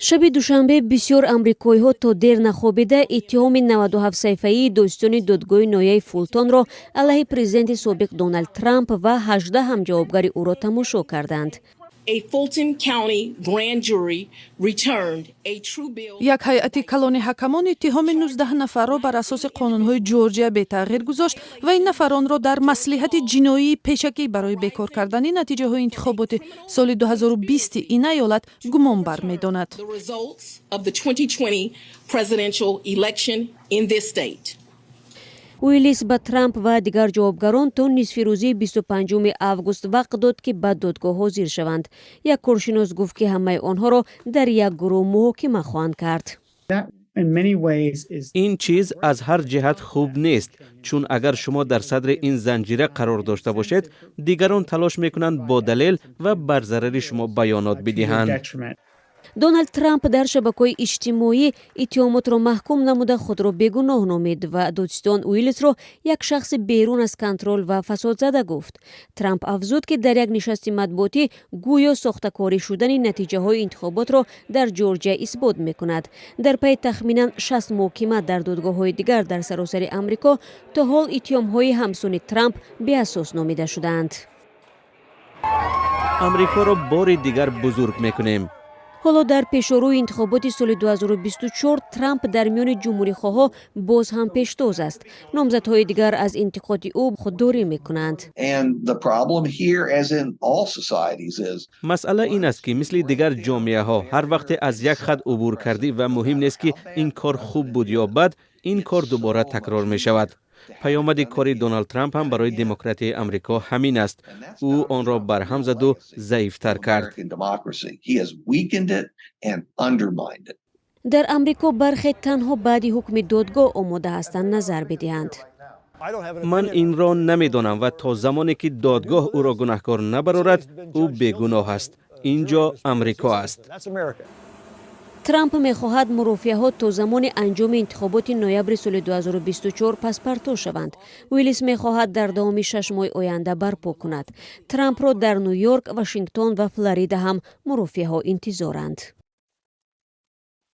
Шаби душанбе бисёр амрикоиҳо то дер нахобида иттиҳоми 97 саҳифаии додситони додгоҳи ноҳияи Фултонро алайҳи президенти собиқ Доналд Трамп ва 18 ҳамҷавобгари ӯро тамошо карданд. A Fulton County grand jury returned a true bill. Як ҳайати калони ҳакамон иттиҳоми 19 нафарро бар асоси қонунҳои Ҷорҷия бетағйир гузошт ва ин нафаронро дар маслиҳати ҷиноии пешакӣ барои бекор кардани натиҷаҳои интихоботи соли 2020 ин аёлат гумонбар медонад. The results of the 2020 presidential election in this state. Уиллис ба Трамп ва дигар ҷавобгарон то нисфирӯзии 25 август вақт дод, ки ба додгоҳ ҳозир шаванд. Як коршинос гуфт, ки ҳамаи онҳоро дар як гурӯҳ муҳокима хоҳанд кард. Ин чиз аз ҳар ҷиҳат хуб нест, чун агар шумо дар садри ин занҷира қарор дошта бошед, дигарон талош мекунанд бо далел ва бар зарари шумо баёнот бидиҳанд. Доналд Трамп дар шабакаҳои иҷтимоӣ иттиҳомотро маҳкум намуда, худро бегуноҳ номид ва додситон Уиллисро як шахси берун аз контрол ва фасодзада гуфт. Трамп афзуд, ки дар як нишасти матбуотӣ гӯё сохтакорӣ шудани натиҷаҳои интихоботро дар Ҷорҷия исбот мекунад. Дар пайи тахминан 60 муҳокима дар додгоҳҳои дигар дар саросари Амрико то ҳол иттиҳомҳои ҳамсуни Трамп беасос номида шудаанд. Амрикоро бори дигар бузург мекунем. Ҳоло дар пешорӯи интихоботи соли 2024 Трамп дар миёни ҷумҳурихоҳҳо боз ҳам пештоз аст. Номзадҳои дигар аз интиқоди ӯ худдорӣ мекунанд. Масъала ин аст, ки мисли дигар ҷомеаҳо, ҳар вақте аз як хат убур кардӣ ва муҳим нест, ки ин кор хуб буд ё бад, ин кор дубора такрор мешавад. Паёмади кори Доналд Трамп ҳам барои демократияи Амрико ҳамин аст: ӯ онро барҳам заду заифтар кард. Дар Амрико бархе танҳо баъди ҳукми додгоҳ омода ҳастанд назар бидиҳанд. Ман инро намедонам ва то замоне ки додгоҳ ӯро гунаҳкор набарорад, ӯ бегуноҳ аст. Ин ҷо Амрико аст. Трамп мехоҳад мурофиаҳо то замони анҷоми интихоботи ноябри соли 2024 паспартош шаванд. Уиллис мехоҳад дар давоми 6 моҳи оянда барпо кунад. Трампро дар Ню Йорк, Вашингтон ва Флорида ҳам мурофиаҳо интизоранд.